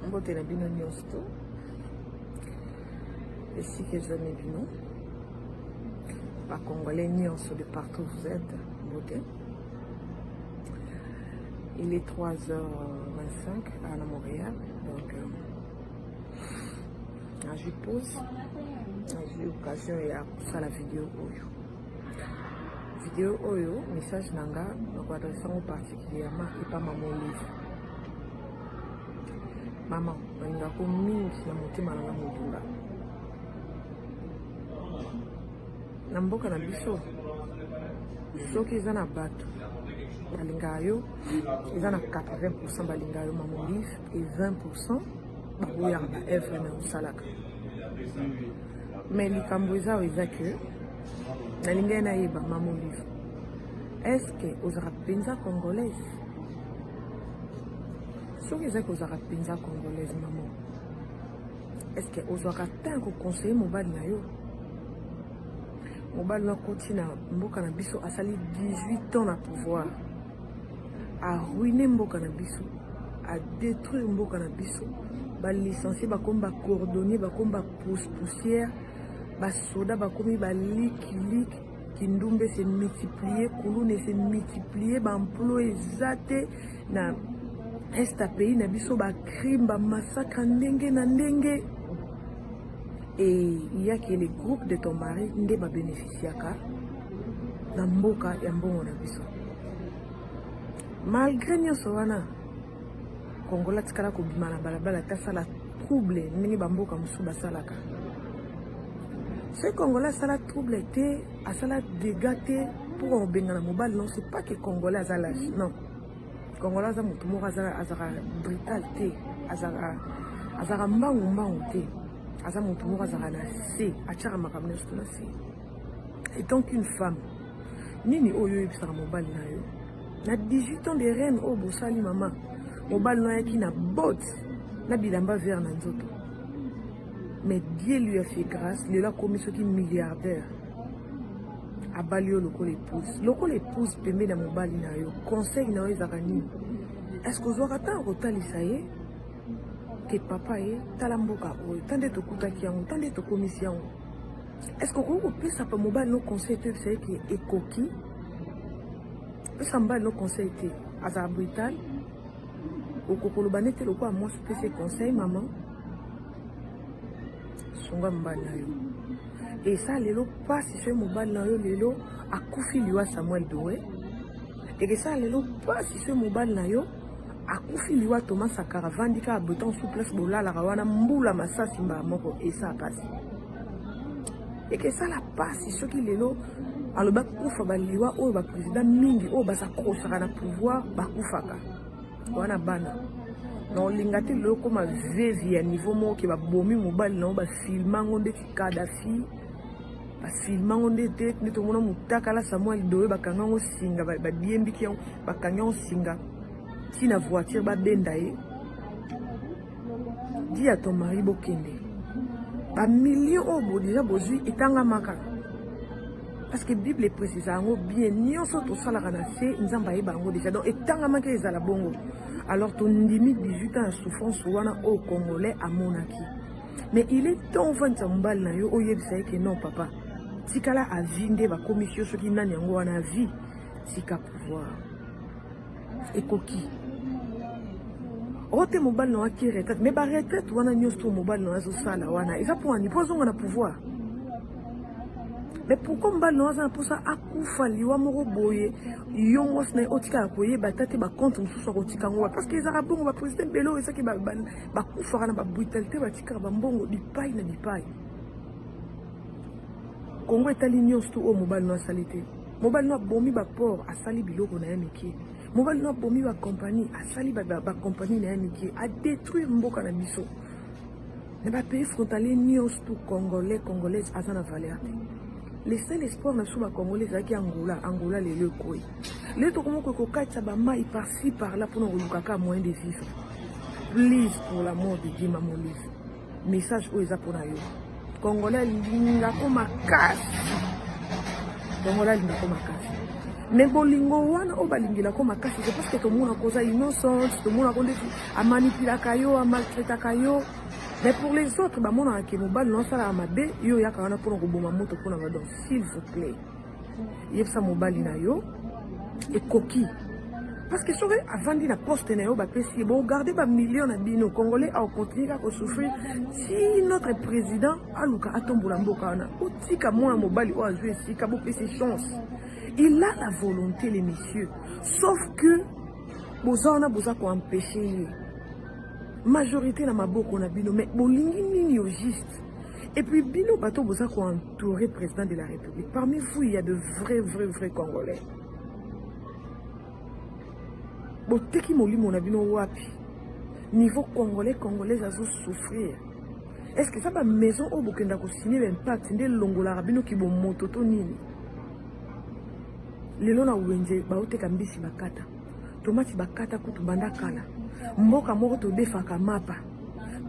Mbote na bino nyonso to esika ezwami bino bacongolais nyonso de partout vous êtes mbote. Il est 3h25 à Montréal, donc nazwi pause, nazwi occasion ya kosala video oyo. Video oyo, message na nga nakoadresse yango particulièrement epa mama Olive. Mama, nalingako mingi na motema na nga mobimba. Na mboka na biso, soki eza na bato balingaka yo, eza na 80% balingaka yo mama Olive et 20% baboyaka ba œuvre na osalaka. Mais likambo eza oyo eza ke nalingai nayeba mama Olive, est-ce que ozalaka mpenza congolaise? Soki ezaki ozalaka mpenza congolaise mama, est-ce que ozwaka temps koconseiller mobali na yo? Mobali no akoti na mboka na biso, asali 18 ans na pouvoir, aruine mboka na biso, adétruire mboka na biso. Balicencié bakomi bacordonnier, bakomi bapoussière, basoda bakomi balikiliki, kindumba se multiplier, kuluna se multiplier, baemploi eza te na est ya pays na biso, bacrime, bamassacre ndenge na ndenge. Et il y a que le groupe de ton mari nde babénéficiaka na mboka ya mbongo na biso. Malgré nyonso wana, Kongola atikala kobima na balabala te asala trouble ndenge bamboka mosusu basalaka. Soki Congolais asala trouble te, asala dégâts te pour kobengana mobali, non, c'est pas que Congolais aza lâche, non. Congolais aza motu moko azalaka brutal te, azalaka mbangu mbangu te, aza motu moko azalaka na se, atiaka makambo nyonso to na se. Étant qu'une femme, nini oyo oyebisaka mobali na yo na 18 ans de règne oyo bosali? Mama, mobali no ayaki na botte na bilamba vert na nzoto, mais Dieu lui a fait grâce, lelo akomi soki milliardaire, abali yo lokola épouse. Lokola épouse pembeni ya mobali na yo, conseil na yo ezalaka nini? Est ce que ozwaka ntango kotalisa ye ke papa ye, tala mboka oyo, ta nde tokutaki yango, ta nde tokomisi yango? Est ce que okoki kopesa pa mobali no conseil to yebisa ye ke ekoki pesa mobali no conseil te, azala brutal? Okoki koloba nete lokola mwasi opesi conseil, mama, sunga mobali na yo. Esa lelo mpasi soki mobali na yo lelo akufi liwa Samuel Doe, ekesala lelo mpasi soki mobali na yo akufi liwa Thomas Sankara, avandi kaka beton sous place bolalaka wana, mbula masasi mbala moko, esa mpasi. Ekesala mpasi soki lelo alobi akufa baliwa oyo baprésident mingi oyo bazakrosaka na pouvoir bakufaka wana. Bana na olinga te lelo okóma veuve ya niveau moko ke babomi mobali na yo, bafilme yango ndeti Kadafi, bafilme yango nde te nde tomona motakala Samuel Doe, bakanga yango singa, badiembiki yango, bakangi yango singa ntina voiture, babenda ye. Dis à ton mari bokende bamillion oyo bo déjà bozwi etangamaka, parce que Bible eprécisa yango bien: nyonso tosalaka na se, Nzambe ayeba yango déjà. Donc etangamaki ezala bongo. Alors tondimi 18 ans ya souffrance wana oyo Congolais amonaki, mais il est temps ovandisa mobali na yo, oyebisa ye ke non papa, tikala à vie nde bakomisi yo soki nani yango wana à vie, tika pouvoir, ekoki ote. Mobali na waki retraite, mais baretraite wana nyonso to mobali na azosala wana eza mpo ani? Mpo azonga na pouvoir. Mais pourquoi mobali na aza na mposa akufa liwa moko boye, yo mwasi na ye otikala koyeba ata te bacompte mosusu akotika yango wapi? Parce que ezalaka bongo, baprésident ebele oyo ezaki bakufaka na babrutalité, batikaka bambongo bipai na bipai. Kongo etali nyonso to oyo mobali no asali te. Mobali no abomi baport, asali biloko na ye mike. Mobali no abomi bacompagnie, asali bacompagnie na ye mike. Adétruire mboka na biso na bapays frontalier nyonso tout. Congolais, Congolaise aza na valeur te. Le seul espoir na biso bacongolais ezalaki Angola. Angola lelo ekoyi. Lelo tokomi kokatisa bamai par-ci par-là mpona koluka kaka moyen de vivre. Please, pour l'amour de Dieu, mama Olive, message oyo eza mpona yo. Congolais alingako makasi, Congolais alingako makasi. Mais bolingo wana oyo balingelako makasi, c'est parce que tomonaka oza innocente, tomonaka ndeti amanipulaka yo, amaltraitaka yo. Mais pour les autres, bamonaka ke mobali na osalaka mabe, yo oyaka wana mpona koboma moto mpona ba. Donc s'il vous plaît, yebisa mobali na yo ekoki, parce que soki avandi na poste na yo, bapesi ye, bogarde bamillion na bino. Congolais akocontinue kaka kosouffrir si notre président aluka atombola mboka wana. Otika mwana mobali oyo azwi esika, bopesi chance. Il a la volonté, les messieurs, sauf que boza wana, boza koempêche ye. Majorité na maboko na bino, mais bolingi nini au juste? Et puis bino bato boza koentourer président de la République, parmi vous il y a de vrais, vrais, vrais Congolais. Boteki molimo na bino wapi? Niveau Congolais, Congolaise azosouffrir. Est ce que eza bamaison oyo bokenda kosigne baimpact nde elongolaka bino kibomoto to nini? Lelo na wenze baoteka mbisi bakata, tomati bakata kutu banda kala. Mboka moko todefaka mapa.